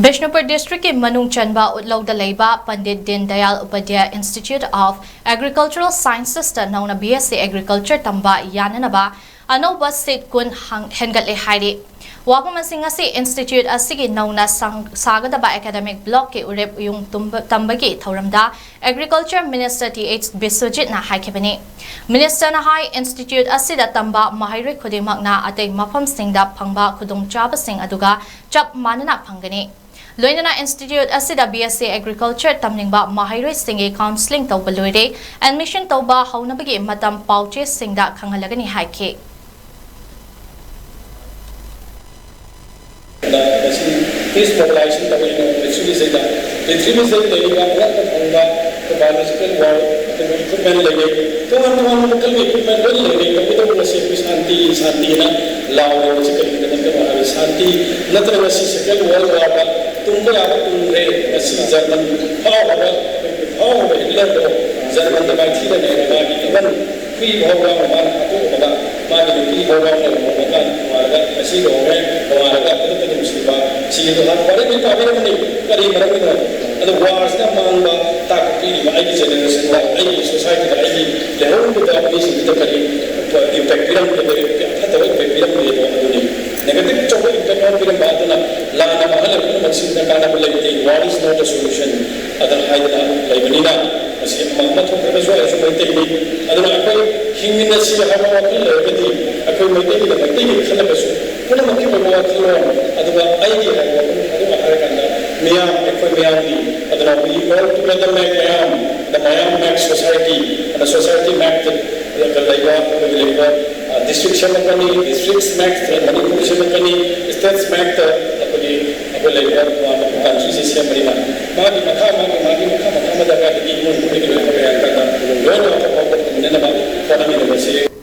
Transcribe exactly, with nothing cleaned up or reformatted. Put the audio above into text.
ꯕꯤꯁꯅꯨꯄꯨꯔ ꯗꯤꯁꯇ꯭ꯔꯤꯛꯀꯤ ꯃꯅꯨꯡ ꯆꯟꯕ ꯎꯠꯂꯧꯗ ꯂꯩꯕ ꯄꯟꯗꯤꯠ ꯗꯤꯟ Dayal Upadhyay institute of agricultural ꯁꯥꯏꯟꯁꯦꯁꯇ ꯅꯧꯅ ꯕꯤ ꯑꯦꯁ ꯁꯤ ꯑꯦꯒ꯭ꯔꯤꯀꯜꯆꯔ ꯇꯝꯕ ꯌꯥꯅꯅꯕ ꯑꯅꯧꯕ ꯁꯤꯠ ꯀꯨꯟ ꯍꯪ-, ꯍꯦꯟꯒꯠꯂꯦ ꯍꯥꯏꯔꯤ꯫ ꯋꯥꯐꯝ ꯑꯁꯤ ꯉꯁꯤ ꯏꯟꯁꯇꯤꯇ꯭ꯌꯨꯠ ꯑꯁꯤꯒꯤ ꯅꯧꯅ ꯁꯪ-, ꯁꯥꯒꯗꯕ ꯑꯦꯀꯥꯗꯃꯤꯛ ꯕ꯭ꯂꯣꯛꯀꯤ ꯎꯔꯦꯞ ꯎꯌꯨꯡ ꯇꯨꯝꯕ-, ꯇꯝꯕꯒꯤ ꯊꯧꯔꯝꯗ ꯑꯦꯒ꯭ꯔꯤꯀꯜꯆꯔ ꯃꯤꯅꯤꯁꯇꯔ ꯇꯤ ꯑꯩꯆ ꯕꯤꯁ꯭ꯋꯖꯤꯠꯅ ꯍꯥꯏꯈꯤꯕꯅꯤ꯫ ꯃꯤꯅꯤꯁꯇꯔꯅ ꯍꯥꯏ, ꯏꯟꯁꯇꯤꯇ꯭ꯌꯨꯠ ꯑꯁꯤꯗ ꯇꯝꯕ ꯃꯍꯩꯔꯣꯏ ꯈꯨꯗꯤꯡꯃꯛꯅ ꯑꯇꯩ ꯃꯐꯝꯁꯤꯡꯗ ꯐꯪꯕ ꯈꯨꯗꯣꯡꯆꯥꯕꯁꯤꯡ ꯑꯗꯨꯒ ꯆꯞ ꯃꯥꯟꯅꯅ ꯐꯪꯒꯅꯤ꯫ ꯂꯣꯏꯅꯅ ꯏꯟꯁꯇꯤꯇ꯭ꯌꯨꯠ ꯑꯁꯤꯗ ꯕꯤ ꯑꯦꯁ ꯁꯤ ꯑꯦꯒ꯭ꯔꯤꯀꯜꯆꯔ ꯇꯝꯅꯤꯡꯕ ꯃꯍꯩꯔꯣꯏꯁꯤꯡꯒꯤ ꯀꯥꯎꯟꯁꯤꯂꯤꯡ ꯇꯧꯕ ꯂꯣꯏꯔꯦ꯫ ꯑꯦꯗꯃꯤꯁꯟ ꯇꯧꯕ ꯍꯧꯅꯕꯒꯤ ꯃꯇꯝ ꯄꯥꯎꯆꯦꯁꯤꯡꯗ ꯈꯪꯍꯜꯂꯒꯅꯤ ꯍꯥꯏꯈꯤ꯫ ꯃꯁꯤ ꯄꯤꯁ ꯃꯣꯕꯤꯂꯥꯏꯖꯦꯁꯟ ꯇꯧꯔꯤꯕ ꯄ꯭ꯔꯤꯊꯤꯕꯤꯁꯤꯗ, ꯄ꯭ꯔꯤꯊꯤꯕꯤꯁꯤꯗ ꯂꯩꯔꯤꯕ ꯑꯉꯛꯄ ꯐꯪꯕ ꯕꯥꯏꯑꯣꯂꯣꯖꯤꯀꯦꯜ ꯋꯥꯔꯜ, ꯑꯗꯨꯒ ꯏꯀ꯭ꯋꯤꯞꯃꯦꯟ ꯂꯩꯔꯦ, ꯇꯣꯉꯥꯟ ꯇꯣꯉꯥꯟꯕ ꯃꯈꯜꯒꯤ ꯏꯀ꯭ꯋꯤꯞꯃꯦꯟ ꯂꯣꯏꯅ ꯂꯩꯔꯦ꯫ ꯇꯧꯕꯇꯕꯨ ꯉꯁꯤ ꯑꯩꯈꯣꯏ ꯁꯥꯟꯇꯤ, ꯁꯥꯟꯇꯤꯅ ꯂꯥꯎꯔꯤꯕꯁꯤ ꯀꯔꯤꯒꯤꯗꯃꯛꯇꯅꯣ ꯍꯥꯏꯕ, ꯁꯥꯟꯇꯤ ꯅꯠꯇ꯭ꯔꯒ ꯁꯤ ꯁꯦꯀꯦꯟ ꯋꯥꯔꯜ ꯋꯥꯔꯗ ꯇꯨꯝꯕ ꯌꯥꯕ ꯇꯨꯝꯈ꯭ꯔꯦ꯫ ꯉꯁꯤ ꯖꯔꯃꯟ ꯐꯥꯎꯈ꯭ꯔꯕ, ꯐꯥꯎꯈ꯭ꯔꯕ ꯍꯤꯠꯂꯔꯗꯣ ꯖꯔꯃꯟꯗ ꯃꯥꯏꯊꯤꯅ ꯂꯩꯔꯦ꯫ ꯃꯥꯒꯤ ꯏꯚꯟ ꯍꯨꯏ ꯐꯥꯎꯕ ꯃꯥꯅ ꯍꯥꯠꯇꯣꯛꯑꯝꯃꯒ, ꯃꯥꯒꯤ ꯅꯨꯄꯤ ꯐꯥꯎꯕ ꯂꯨꯍꯣꯡꯉꯒ ꯅꯣꯡꯉꯥꯜꯂꯒ ꯉꯁꯤ ꯂꯨꯍꯣꯡꯉꯦ, ꯅꯣꯡꯉꯥꯜꯂꯒ ꯈꯨꯗꯛꯇ ꯅꯨꯡꯁꯤꯕ, ꯁꯤꯒꯤꯗꯣ ꯍꯥꯟꯅ ꯋꯥꯔꯤ ꯂꯣꯏ ꯄꯥꯕꯤꯔꯝꯕꯅꯤ꯫ ꯀꯔꯤ ꯃꯔꯝꯒꯤꯅꯣ? ꯑꯗꯣ ꯋꯥꯔꯁꯤꯅ ꯃꯥꯡꯕ ꯇꯥꯛꯄ ꯄꯤꯔꯤꯕ ꯑꯩꯒꯤ ꯖꯦꯅꯦꯔꯦꯁꯟꯗ, ꯑꯩꯒꯤ ꯁꯣꯁꯥꯏꯇꯤꯗ, ꯑꯩꯒꯤ ꯂꯩꯍꯧꯔꯤꯕ ꯃꯤꯁꯤꯡꯁꯤꯗ ꯀꯔꯤ ꯏꯝꯄꯦꯛ ꯄꯤꯔꯝꯒꯦ, ꯀꯔꯤ ꯑꯐꯠꯇꯕ ꯏꯝꯄꯦꯛ ꯄꯤꯔꯝꯒꯦꯗꯣ ꯑꯗꯨꯅꯤ꯫ ꯅꯦꯒꯦꯇꯤꯚ ꯑꯆꯧꯕ ꯏꯝꯄꯦꯛ ꯑꯃ ꯄꯤꯔꯝꯕ ꯑꯗꯨꯅ ꯂꯥꯟꯅ ꯃꯥꯡꯍꯜꯂꯕ ꯄꯨꯝꯅꯃꯛꯁꯤꯡꯗ ꯀꯥꯟꯅꯕ ꯂꯩꯇꯦ꯫ War is not a solution ꯑꯗ ꯍꯥꯏꯗꯅ ꯂꯩꯕꯅꯤꯅ, ꯃꯁꯤ ꯑꯃ ꯑꯃ ꯊꯣꯛꯇ꯭ꯔꯒꯁꯨ ꯑꯩꯁꯨ ꯃꯩꯇꯩꯅꯤ꯫ ꯑꯗꯨꯅ ꯑꯩꯈꯣꯏ ꯍꯤꯡꯃꯤꯟꯅꯁꯤ ꯍꯥꯏꯕ ꯋꯥꯈꯜ ꯂꯩꯔꯒꯗꯤ ꯑꯩꯈꯣꯏ ꯃꯩꯇꯩꯒꯤꯅ ꯃꯩꯇꯩꯒꯤ ꯈꯜꯂꯒꯁꯨ ꯄꯨꯝꯅꯃꯛꯀꯤ ꯑꯣꯏꯕ ꯋꯥꯈꯜꯂꯣꯟ, ꯑꯗꯨꯒ ꯑꯩꯒꯤ ꯍꯥꯏꯕ ꯋꯥꯈꯜ ꯑꯗꯨꯃ ꯍꯥꯏꯔꯀꯥꯟꯗ ꯃꯤꯌꯥꯝ, ꯑꯩꯈꯣꯏ ꯃꯤꯌꯥꯝꯒꯤ, ꯑꯗꯨꯅ we all together make ꯃꯌꯥꯝ, the ꯃꯌꯥꯝ make society, and the society make the, ꯂꯩꯕ, ꯑꯩꯈꯣꯏꯒꯤ ꯂꯩꯕ, ꯑ, district ꯁꯦꯝꯃꯛꯀꯅꯤ, districts make Manipur ꯁꯦꯝꯃꯛꯀꯅꯤ, states make ꯑꯩꯈꯣꯏꯒꯤ, ꯑꯩꯈꯣꯏ ꯂꯩꯕ ꯇꯣꯉꯥꯟꯕ countryꯁꯦ ꯁꯦꯝꯕꯅꯤꯅ, ꯃꯥꯒꯤ ꯃꯈꯥ, ꯃꯥꯒꯤ, ꯃꯥꯒꯤ ꯃꯈꯥ, ꯃꯈꯥ ꯃꯗꯔꯀꯥꯔꯗꯒꯤ ꯏꯃꯨꯡ ꯃꯅꯨꯡꯗꯒꯤ ꯂꯣꯏꯅ ꯍꯧꯔꯦ ꯍꯥꯏꯔꯀꯥꯟꯗ ꯂꯣꯏꯅ ꯑꯐꯕ ꯐꯥꯎꯕ ꯄꯨꯃꯤꯟꯅꯅꯕ ꯍꯣꯠꯅꯃꯤꯟꯅꯕꯁꯤ꯫